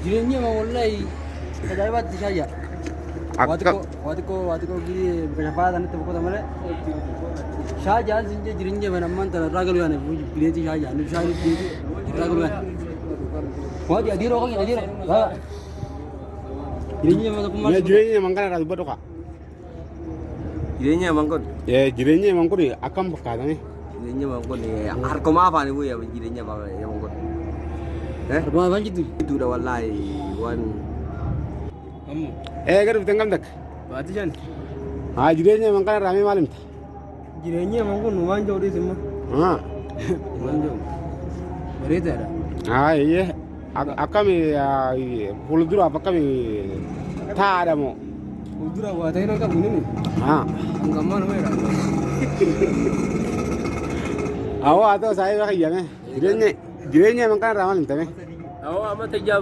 Jireenya ma wallahi ajaa'ibaatti shaayya. Waa Akka xiqqoo waa xiqqoo waa xiqqoo gidee bakka shafaa sanatti boqota malee. Shaayaan sin jee jireenya mana ammaan tana irraa galuu yaane bineetii shaayyaa nu shaayii bineetii irraa galuu yaane. Waa adiiroo kan adiiroo. Jireenya mana kun maal? Mee jireenya yaman kana irraa dubbadhu kaa. Jireenya yaman kun. Jireenya yaman kun akkam fakkaatame? Jireenya yaman kun harkuma afaanii bu'ee jireenya yaman kun. Harkuma afaan jiddu. Jidduudha wallaahi waan. Ammoo. Eega dhufte hangam takka? Baatii shan. Haa jireenya yaman kana irraa mee maal himta? Jireenya yaman kun waan jiru dhiis immoo. Haa. Waan jiru. Bareedaadha. Haa eeyyee. Akkami fuulduraaf akkami taa'aadha moo? Fuuldura waa ta'ee nan qabu nini. Haa. Hangammaa nama jedha. Awoo haa ta'u saayiba kiyyame. Jireenya yaman kana irraa maal himtame? Awoo amma tajaajilu.